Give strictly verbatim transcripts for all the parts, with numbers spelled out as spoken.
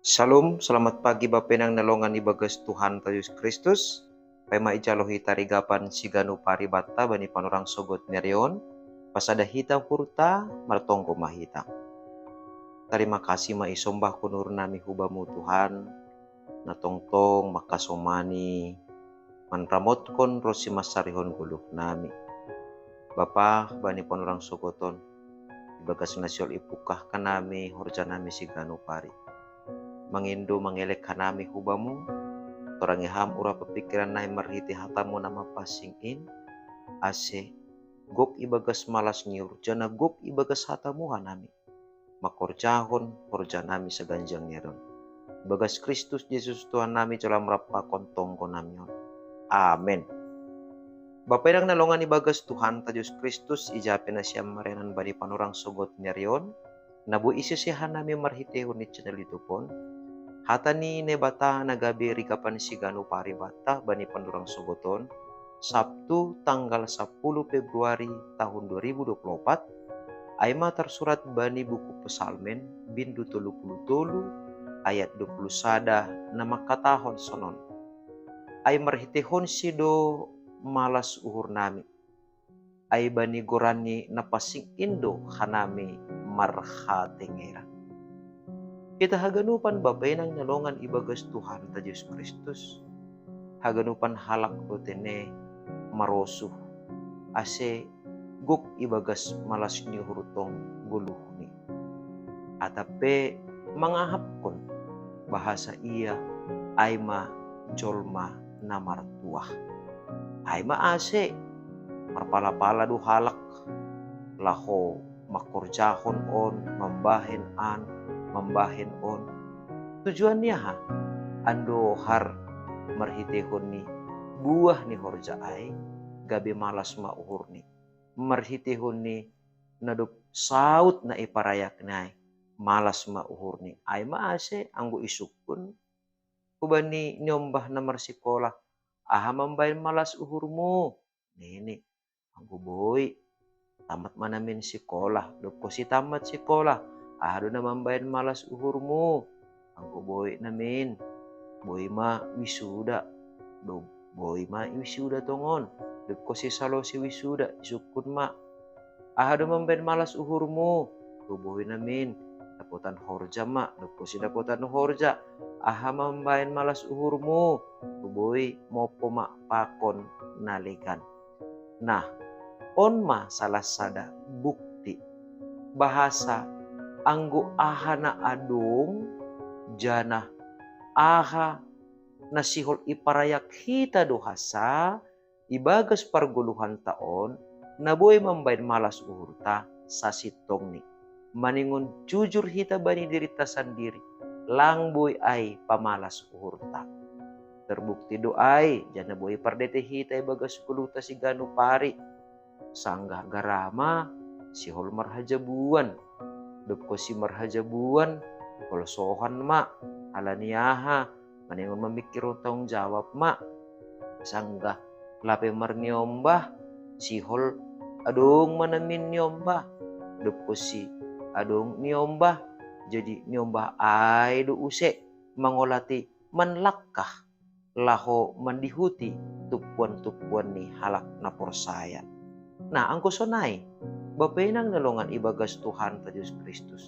Shalom, selamat pagi Bapa inang na longan ibagas Tuhan ta Jesus Kristus. Paima ijalo hita rigapan siganu paribata bani panorang sogot ni ari on, pasada hita hurta, martonggo ma hita. Tarima kasih ma isombahkon uhur nami hubamu Tuhan, na tongtong makasomani manramotkon ronsi mansarihon goluh nami. Bapa, bani panorang sogot on, ibagas na sihol ipungkah hanami horja nami siganu pari. Mangindo mangelek hanami hubamu, torangi ham urap pingkiran nami marhitei hatamu na mapansing in, ase gok ibagas malas ni uhur, janah gok ibagas hatamu hanami mangkorjahon horja nami saganjang ni ari on. Ibagas Kristus Jesus Tuhan nami, jalo ham rap pakon tonggo nami on. Amen. Bapa inang na longan ibagas Tuhan ta Jesus Kristus, ija pe nasiam marianan bani panorang sogot ni ari on, na boi isese hanami marhiteihon ni channel YouTube on, hata ni Naibata na gabe rigapan siganu paribata bani panorang sogot on, Sabtu tanggal sapuluh Februari tahun dua ribu dua puluh empat, ai ma tarsurat bani buku Psalmen, bindu tolu puluh tolu, ayat dua puluh sada, na mangkatahon sonon: Ai marhiteihonsi do malas uhur nami, ai bani goranni na pansing in do hanami marhatengeran. Hita haganupan Bapa inang na longan ibagas Tuhan ta Jesus Kristus, haganupan halak do tene marosuh, ase gok ibagas malas ni uhur tong goluhni. Atap pe mangahapkon bahasa ia ai ma jolma na martuah. Ai ma ase marpala-pala do halak laho mangkorjahon on, mambahen an, mambahen on. Tujuanni aha? Andohar marhiteihon ni buah ni horja ai, gabe malas ma uhurni. Marhiteihon ni na dob saut na iparayakni ai, malas ma uhurni. Ai ma ase anggo isungkun hubani niombah na marsikolah, aha mambahen malas uhurmu? Nini. Anggo boi, tamat ma namin sikolah, dob konsi tamat sikolah, aha do na mambahen malas uhurmu? Anggo boi namin, boi ma wisuda, dob boi ma wisuda tongon, dob konsi salosi wisuda, isungkun ma: Aha do mambahen malas uhurmu? Anggo boi namin, dapotan horja ma, dob konsi dapotan horja, aha mambahen malas uhurmu? Anggo boi, mompo ma pakon na legan. Nah, on ma salah sada bukti bahasa anggo aha na adong, janah aha na sihol iparayak hita do hansa ibagas pargoluhanta on, na boi mambahen malas uhurta sasintongni. Maningon jujur hita bani dirita sandiri, lang boi ai pamalas uhurta. Terbukti do ai, janah boi pardete hita ibagas goluhta siganu pari. Sanggah gara ma sihol marhajabuan. Dob konsi marhajabuan, holsohan ma. Alani aha? Maningon mamingkirhon tanggung jawab ma. Sanggah lape marniombah, sihol adong ma namin niombah. Dob konsi adong niombah, jadi niombah ai do use mangolati manlangkah laho mandihuti tumpuan-tumpuan ni halak na porsaya. Nah, anggo sonai, Bapa inang na longan ibagas Tuhanta Jesus Kristus,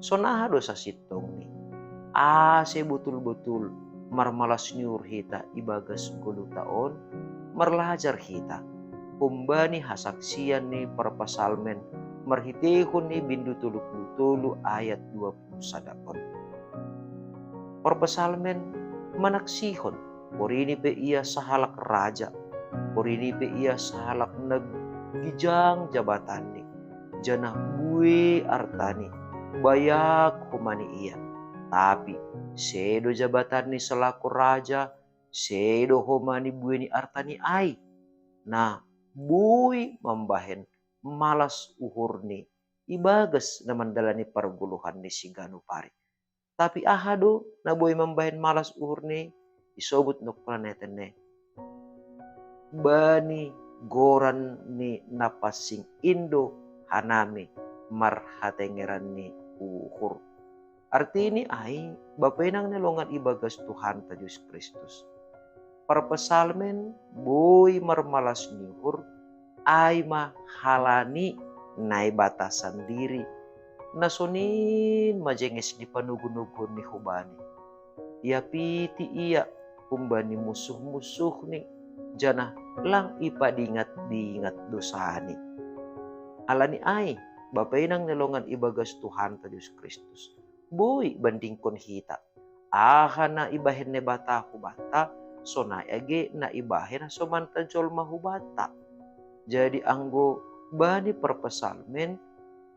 sonaha do sasintongni? Ase botul-botul marmalas ni uhur hita ibagas goluhta on, marlajar hita humbani hasaksian ni parpsalmen marhiteihon ni bindu tolu puluh tolu ayat dua puluh sada on. Parpsalmen manaksihon, porini pe ia sahalak raja, porini pe ia sahalak na gijang jabatanni, janah buei artani, bayak homa ni ia. Tapi sedo jabatanni selaku raja, sedo homa ni buei ni artani ai, na boi mambahen malas uhurni ibagas na mandalani pargoluhan ni siganup ari. Tapi aha do na boi mambahen malas uhurni? Isobut nongkon na tene: Bani goran ni na pansing in do hanami marhatengeran ni uhur. Artini ai, bapenang ni longan ibagas Tuhanta Jesus Kristus. Parpsalmen boi marmalas ni uhur, ai ma halani Naibata sandiri, na sonin majenges ni panugu-nugu ni hubani. Ia piti ia humbani musuh-musuhni, janah lang ipadingat-dingat dosani. Alani ai, bapenang ni longan ibagas Tuhanta Jesus Kristus, boi bandingkon hita. Aha na ibahen Naibata hubanta, sonai age na ibahen hasomanta jolma hubanta. Jadi anggo bani parpsalmen,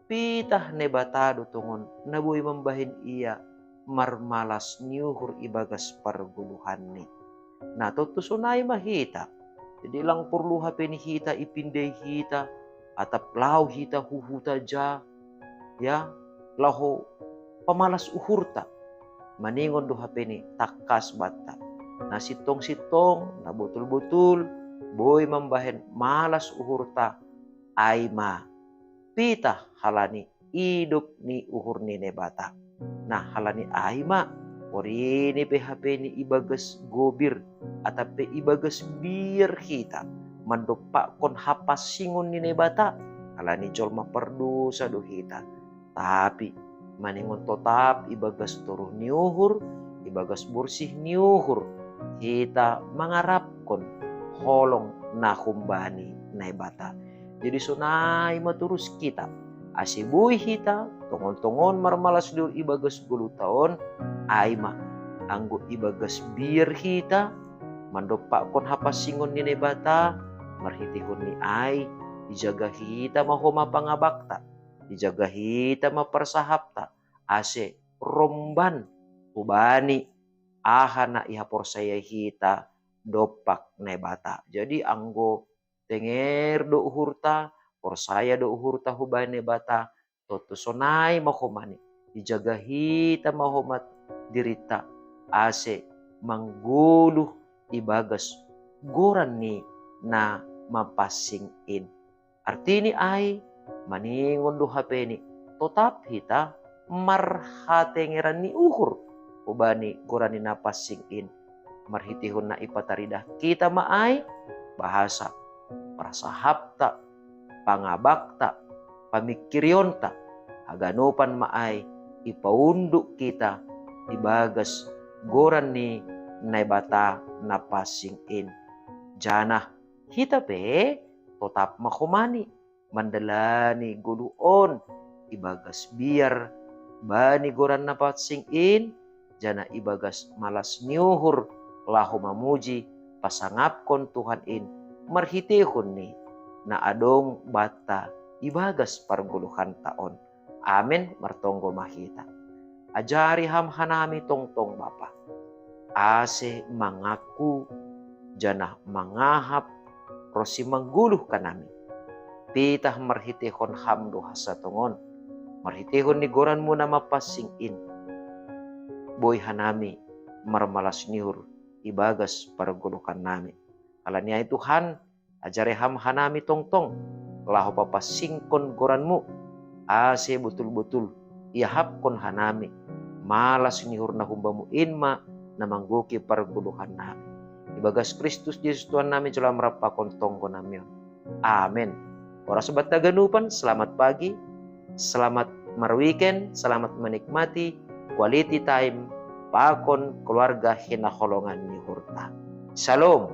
pitah Naibata do tongon na boi mambahen ia marmalas ni uhur ibagas pargoluhanni. Na tontu sonai ma hita. Jadi lang porlu hape ni hita ipindai hita, atap laho hita hu huta ja, ya, laho pamalas uhurta. Maningon do hape ni tangkas banta. Na sintong-sintong, na botul-botul, boi mambahen malas uhurta, ai ma pitah halani idop ni uhur ni Naibata. Nah, halani ai ma, porini pe hape ni ibagas gobir, atap pe ibagas biar hita, mandompakkon hapansingon ni Naibata, halani jolma pardosa do hita. Tapi, maningon totap ibagas toruh ni uhur, ibagas borsih ni uhur, hita mangarapkon holong na humbani Naibata. Jadi sonai ma torus hita, ase boi hita tongon-tongon marmalas ni uhur ibagas goluhta on, ai ma, anggo ibagas biar hita, mandompakkon hapansingon ni Naibata, marhiteihon ni ai, ijaga hita ma homa pangabakta, ijaga hita ma parsahapta, ase romban hubani aha na ihaporsayai hita dompak Naibata. Jadi anggo tenger do uhurta, porsaya do uhurta hubani Naibata, tontu sonai ma homani, ijaga hita ma homa dirinta, ase manggoluh ibagas goran ni na mapansing in. Artini ai, maningon do hape ni, totap hita marhatengeran ni uhur hubani goran ni na pansing in. Marhiteihon na ipataridah hita ma ai, bahasa, parsahapta, pangabakta, pamingkirionta, haganupan ma ai ipaunduk hita ibagas goran ni Naibata na pansing in. Janah hita pe totap ma homani mandalani goluh on ibagas biar bani goran na pansing in, janah ibagas malas ni uhur laho mamuji pasangapkon Tuhan in marhiteihon ni na adong banta ibagas pargoluhanta on. Amen, martonggo ma hita. Ajari Ham hanami tongtong Bapa, ase mangaku janah mangahap ronsi manggoluh hanami. Pitah marhiteihon Ham do hasatongon, marhiteihon ni goran-Mu na mapansing in. Boi hanami marmalas ni uhur ibagas pargoluhannami. Alani ai Tuhan, ajari Ham hanami tongtong laho papansingkon goran-Mu, ase botul-botul iahapkon hanami malas ni uhur na humba-Mu in ma na manggohi pargoluhannami. Ibagas Kristus Jesus Tuhannami jalo Ham rap pakon tonggonami on. Amen. Horas banta haganupan, selamat pagi, selamat marweekend, selamat menikmati quality time pakon keluarga hinaholongan ni uhurta. Shalom.